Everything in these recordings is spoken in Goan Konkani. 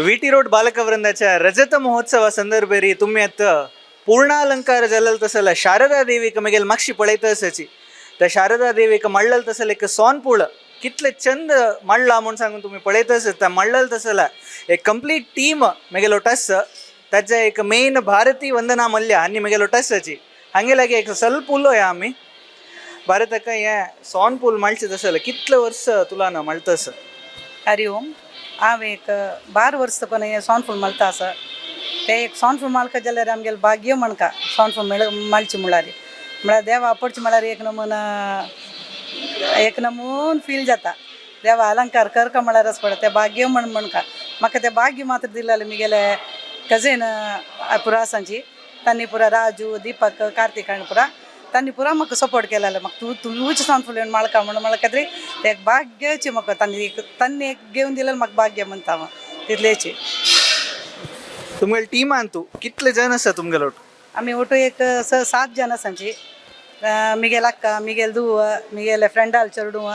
वी टी रोड बालकवृंदाच्या रजत महोत्सवा संदर्भेरी तुम्ही आता पूर्णालंकार जाल्ल तसला शारदा देवीक मगेल मागशी पळयत आसाची. त्या शारदा देवीक मळ्ळल तसले एक सोनपूळ कितले चंद मळ्ळा म्हूण सांगून तुम्ही पळयत आसत. त्या मळ्ळल तसला एक कंप्लीट टीम मेगेलो टस ताच्या एक मेन भारती वंदना मल्ल्या आनी मेगेलो टसाची हांगे लागी एक ಸ್ವಲ್ಪ उलोया आमी. भारताक हें सोनपूल मळचें तसले कितले वर्स तुला ना मळतस? हरी ओम. हांव एक 12 वर्स तुका हें सोनफूल मळता आसा. ते एक सोनफूल मालका जाल्यार आमगेलें भाग्य म्हणका. सोनफूल मेळ माळचें म्हळ्यार म्हळ्यार देवा आपडचें म्हळ्यार एक नमुना एक नमून फील जाता. देवा अलंकार करका म्हळ्यार अशें पडटा तें भाग्य म्हण म्हणका. म्हाका तें भाग्य मात्र दिलेलें मिगेले कजीन पुरा आसांची तांणी पुरा राजू, दीपक, कार्तिक हांणी पुरा तांणी पुरा म्हाका सपोर्ट केलेलो. म्हाका तूं तूंच सोनफूल येवन माळका म्हणून म्हाका तरी तें एक भाग्यची म्हाका तांणी एक तांणी एक घेवन दिलेलें म्हाका भाग्य म्हणटा हांव तितलेची. तुमगेले टिमान तूं कितले जण आसा तुमगेलो? आमी ಒಟ್ಟು एक स सात जण आसांची. मिगेल अक्का, मिगेल धुव, मिगेले फ्रेंडाल चेडूं,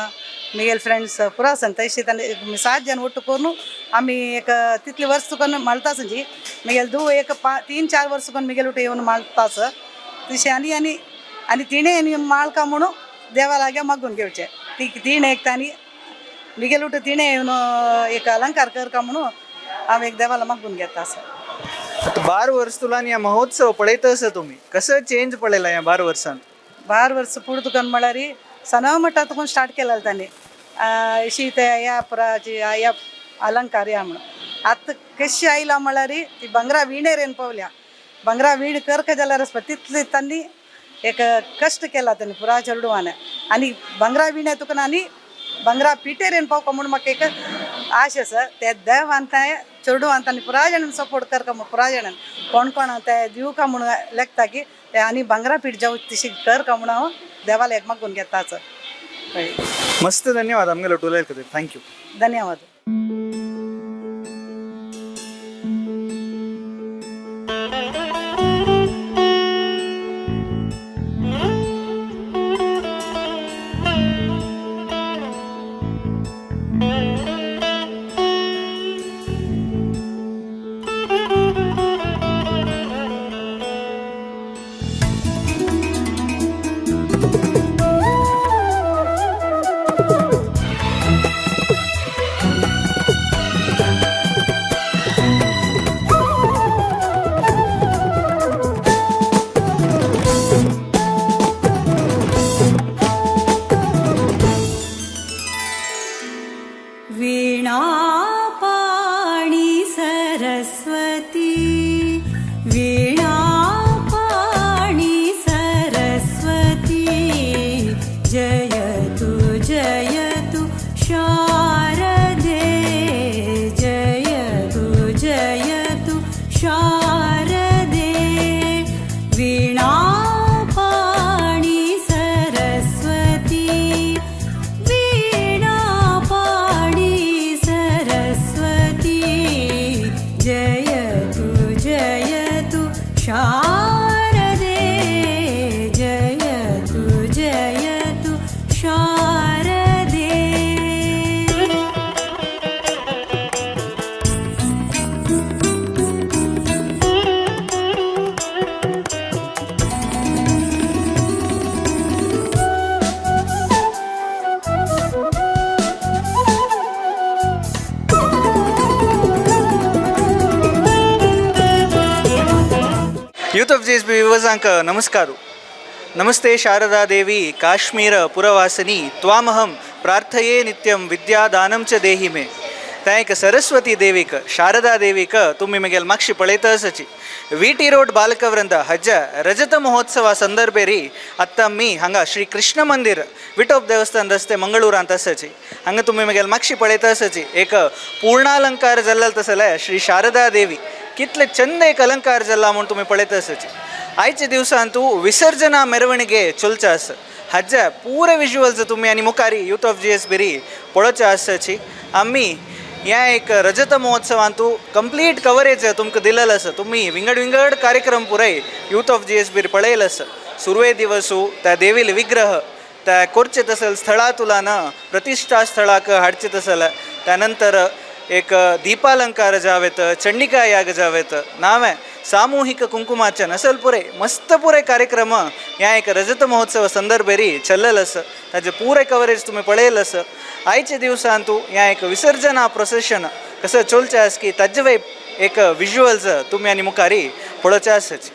मिगेल फ्रेंड्स पुरा आसा. तशी तांणी सात जण ಒಟ್ಟು करून आमी एक तितले वर्स तुका माळता आसांची. मिगेल धुव एक 3-4 वर्स करून मिगेल उठ येवन माळता आसा तशें. आनी आनी आनी तिणें आनी माळका म्हणून देवा लागीं मागून घेवचें. ती तिणें एक तांणी मिगेल उठ तिणें येवन एक अलंकार करका म्हणून हांव एक देवाला मागून घेता आसा. आता 12 वर्स तुला ह्या महोत्सव पळयत आसा तुमी, कसं चेंज पळयला ह्या 12 वर्सान? 12 वर्स पुढं तुका म्हळ्यार सना मठा तुका स्टार्ट केलें तांणी अशी ते ह्या पुराची ह्या अलंकार या म्हणून. आतां कशी आयला म्हळ्यार ती भांगरा विणेर येवन पावल्या. भांगरा वीण करका जाल्यार तितली तांणी एक कश्ट केला तांणी पुरा चेडवान. आनी भांगरा विणे तुका आनी भांगरा पिठेर येवन पावका म्हूण म्हाका एक आशा आसा. ते देवान ते चेडवान तांणी पुरा जाणांनी सपोर्ट करका म्हूण पुरा जाणांनी कोण कोण ते दिवका म्हणून लेखता की ते आनी भांगरा पीठ जावं तशी करका म्हणून हांव देवाला एक मागून घेताच. हय. मस्त, धन्यवाद आमगेलो टुलयल खातीर. Thank you. धन्यवाद. वीणापाणि सरस्वती, वीणापाणि सरस्वती, जयतु जयतु शारदे, जयतु जयतु शारदे. वीणापाणि सरस्वती, वीणापाणि सरस्वती, जयतु जयतु शारदे, जयतु जयतु शारदे. यूथ ऑफ जी एस बी व्यूवर्सांक नमस्कार. नमस्ते शारदा देवी काश्मीर पुरवासिनी त्वामहं प्रार्थये नित्यं विद्यादानं च देहि मे. त्या एक सरस्वती देवीक, शारदा देवीक तुमी मगेल मागशी पळयत आसाची. वी टी रोड बालकवृंद हज्ज रजत महोत्सवा संदर्भेरी आत्तां मी हांगा श्री कृष्ण मंदिर, विटोब देवस्थान रस्ते, मंगळूरांत आसाची. हांगा तुमी मगेल मागशी पळयत आसाची एक पूर्णालंकार जाल्लो तसले श्री शारदा देवी. कितले चंद एक अलंकार जाला म्हूण तुमी पळयत आसाची. आयच्या दिवसांतू विसर्जना ಮೆರವಣಿಗೆ चलचे आसा. हाज्या पुरे विज्युअल्स तुमी आनी मुखारी यूथ ऑफ जी एस बिरी पळोवचे आसाची. आमी ह्या एक रजत महोत्सवांतू कंप्लीट कवरेज तुमकां दिलेलं आसा. तुमी विंगड विंगड कार्यक्रम पुराय youth of G S B पळयलं आसा. सुरवे दिवसू त्या देवील विग्रह त्या कोरचे तसल स्थळा तुलान प्रतिष्ठा स्थळाक हाडचे तसल, त्यानंतर एक दीपालंकार जावेत, चंडिका याग जावेत, नावे सामूहिक कुंकुमार्चन असल पुरे मस्त पुरे कार्यक्रम ह्या एक रजत महोत्सव संदर्भेरी चल्लेल आसा. ताजे पुरे कवरेज तुमी पळयल आसा. आयच्या दिवसान तूं ह्या एक विसर्जना प्रोसेशन कसं चोलचें आस की ताजे वय एक विज्युअल्स तुमी आनी मुखारी पळोवचे आसच.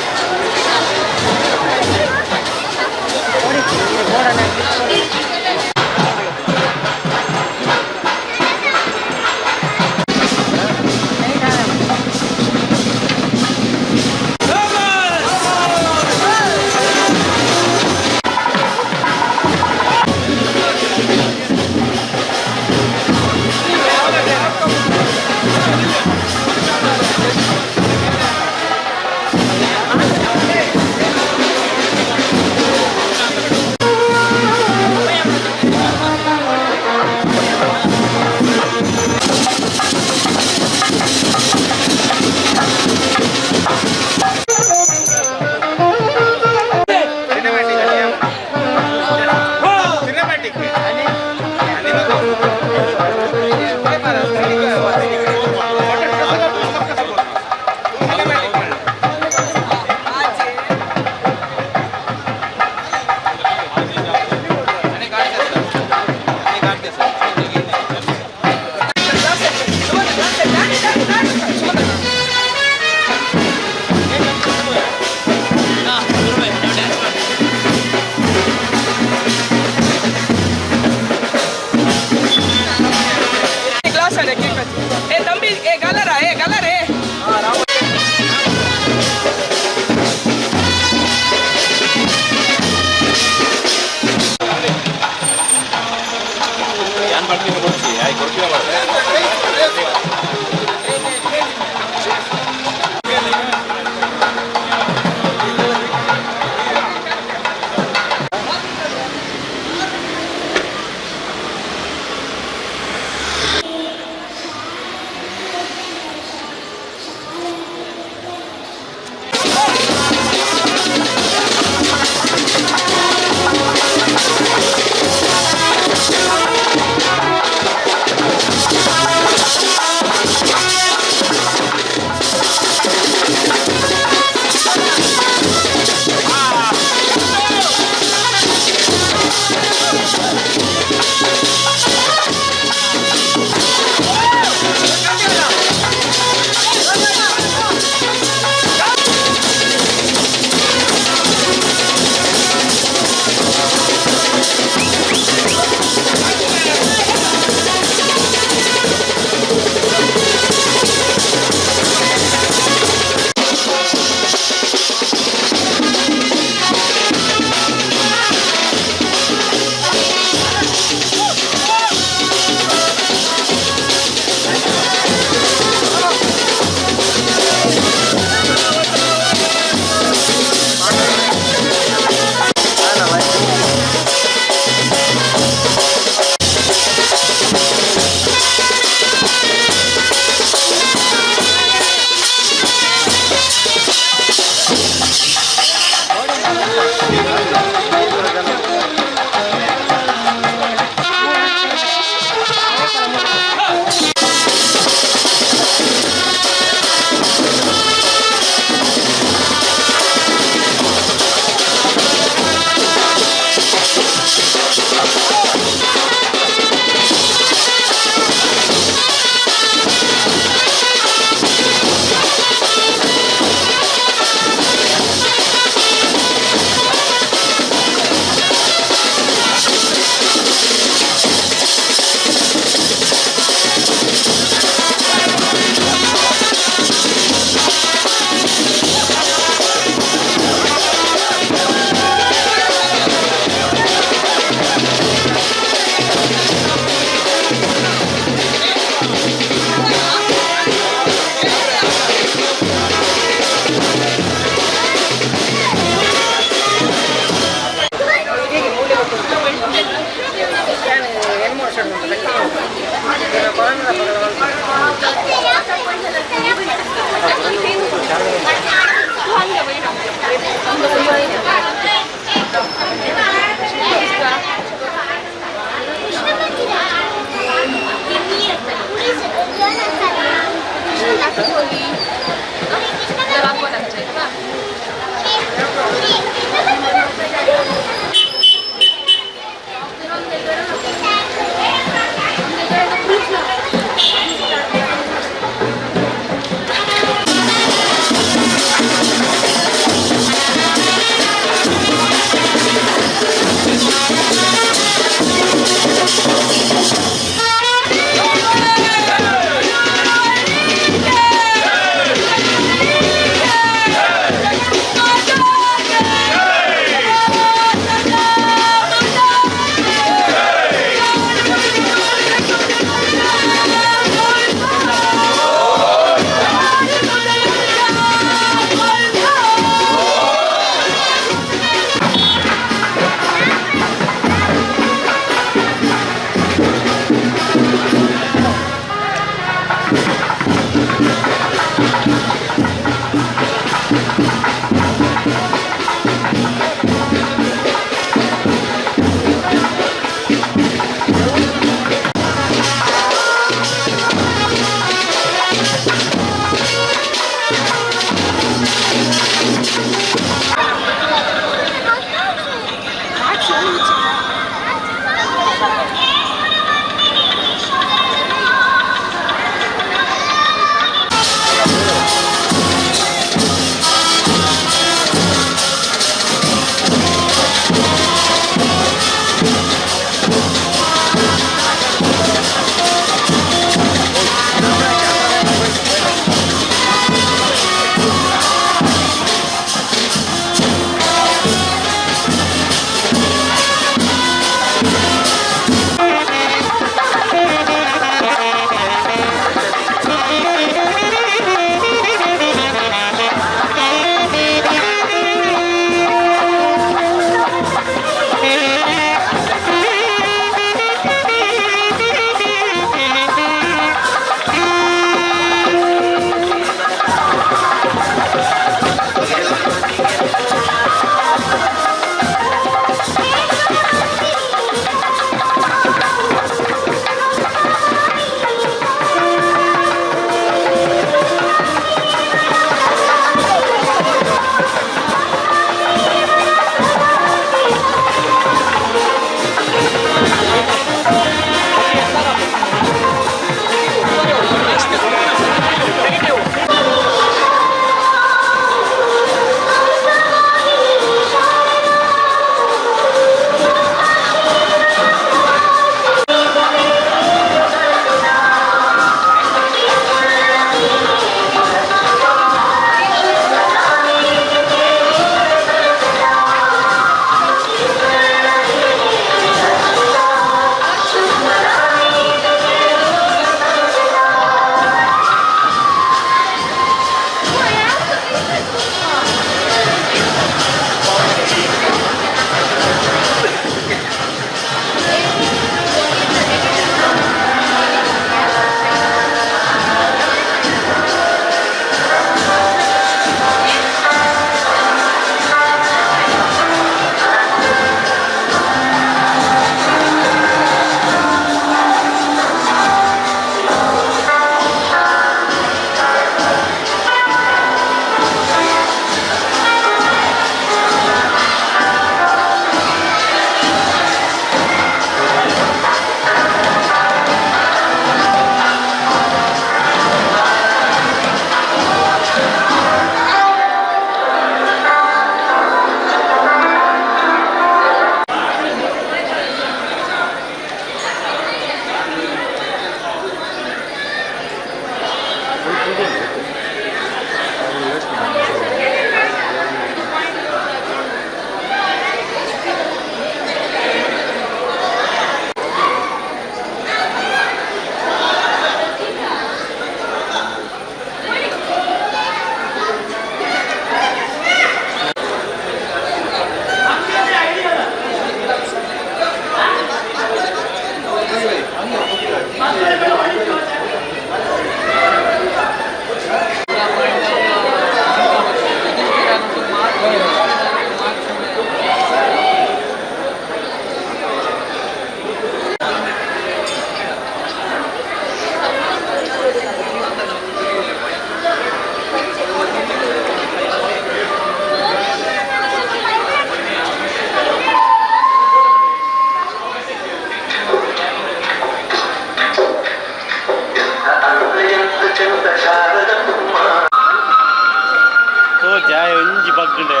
ತೋಜ ಒಂಜಿ ಬಗ್ಗುಂಡೆ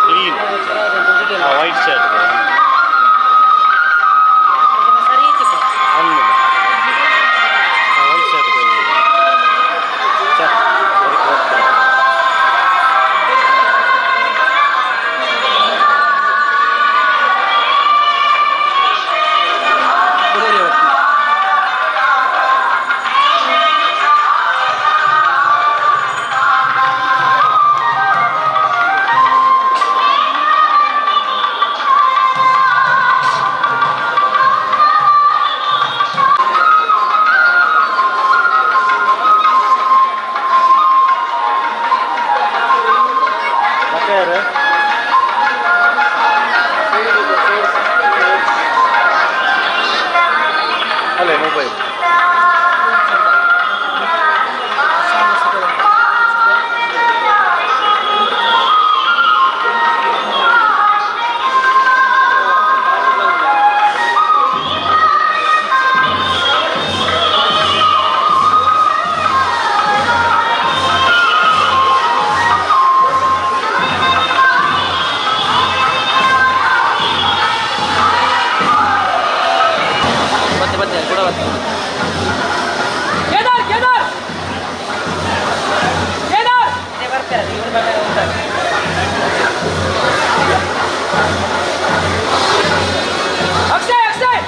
ಕ್ಲೀನ್. ವೈಟ್ ಶರ್ಟ್ ಅಂದು, ವೈಟ್ ಶರ್ಟ್. ಯಾರು? ಅಲ್ಲೇ ಮೊಬೈಲ್. ಮತ್ತೆ ಮತ್ತೆ ಕೂಡ ಮತ್ತೆ. ಕೇದಾರ್, ಕೇದಾರ್, ಕೇದಾರ್. ಬರ್ತಾರೆ ಇವ್ರು, ಬರ್ತಾರೆ ಹೋಗ್ತಾರೆ. ಅಕ್ಷಯ್, ಅಕ್ಷಯ್.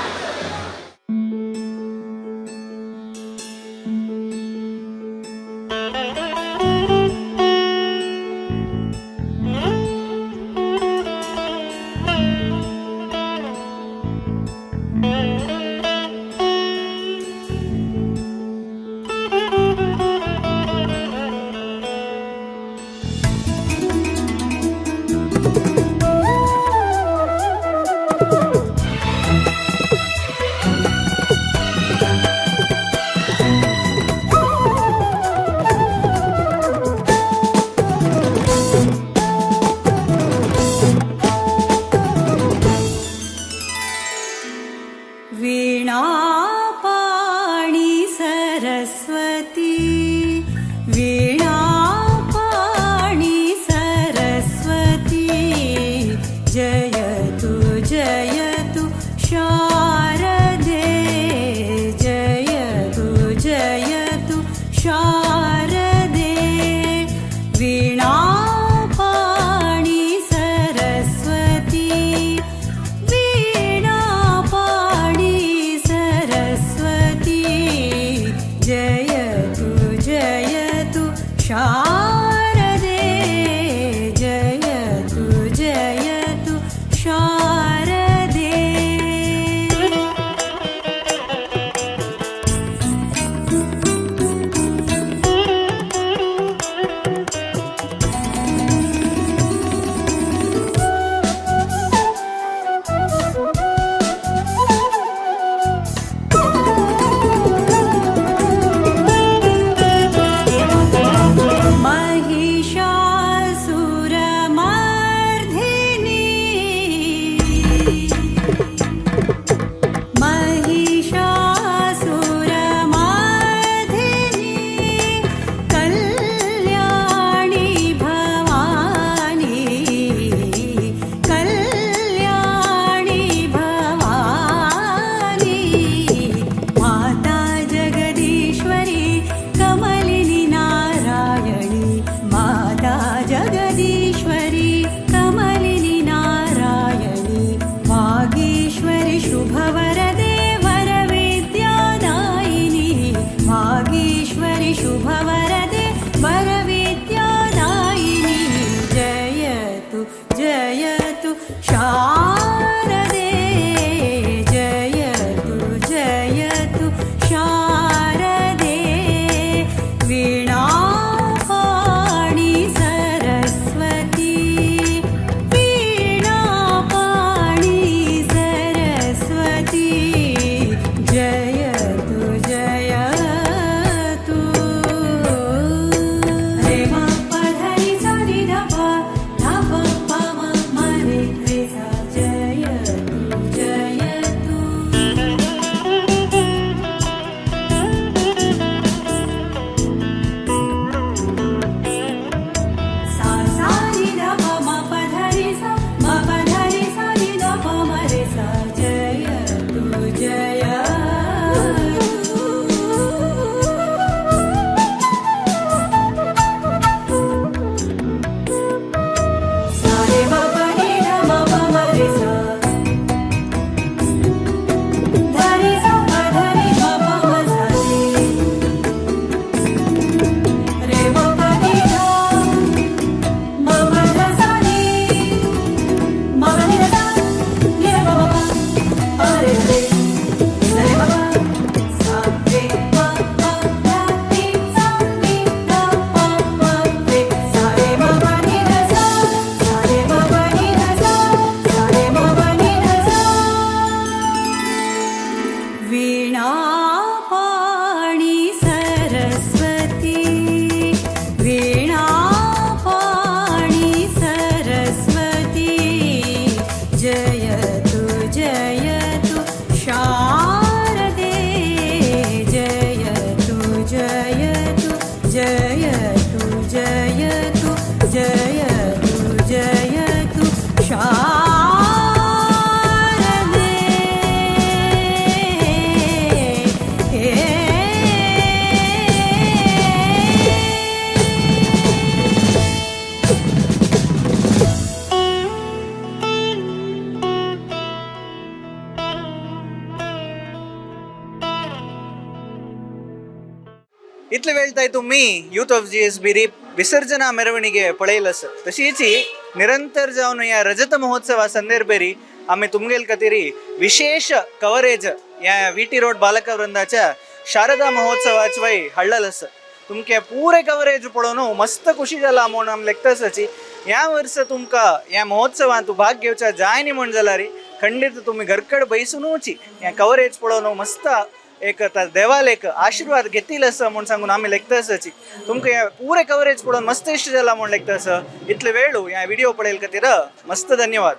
वीणापाणि सरस्वती, वीणापाणि सरस्वती, जयतु जयतु शारदे, जयतु जयतु शारदे। वीणापाणि सरस्वती, वीणापाणि सरस्वती, जयतु जयतु शारदे, जयतु जयतु शारदे। महिषासुरमर्दिनी, महिषासुरमर्दिनी, कल्याणी भवानी, कल्याणी भवानी, माता जगदीश्वरी कमलिनी नारायणी, माता जगदीश्वरी कमलिनी नारायणी, वागीश्वरि शुभवरदे वरविद्यादायिनी, वागीश्वरि शुभवरदे वरविद्यादायिनी, जयतु जयतु शारदे, जयतु जयतु शारदे। वीणापाणि सरस्वती। जयतु जयतु शारदे। इतले वेळ ताय तुम्ही यूथ ऑफ जीएसबी री विसर्जना ಮೆರವಣಿಗೆ पळयलस. तशीच निरंतर जावन ह्या रजत महोत्सवा संदर्भेरी आम्ही तुमगेल खातीर विशेष कवरेज ह्या व्ही टी रोड बालक वृंदाच्या शारदा महोत्सवाच वय हाडलेलस. तुमके पुरे कवरेज पळोवन मस्त खुशी जाला म्हूण आमी लेखतासाची. ह्या वर्सा तुमकां ह्या महोत्सवांत भाग घेवच्या जाय न्ही म्हूण जाल्यार खंडीत तुमी घरकड बैसुनूच ह्या कवरेज पळोवन मस्त एक देवाल एक आशीर्वाद घेतील असं म्हूण सांगून आमी लेखतासाची. तुमकां ह्या पुरे कवरेज पळोवन मस्त इश्ट जाला म्हूण लेखता. इतले वेळ ह्या व्हिडिओ पळयल खातीर मस्त धन्यवाद.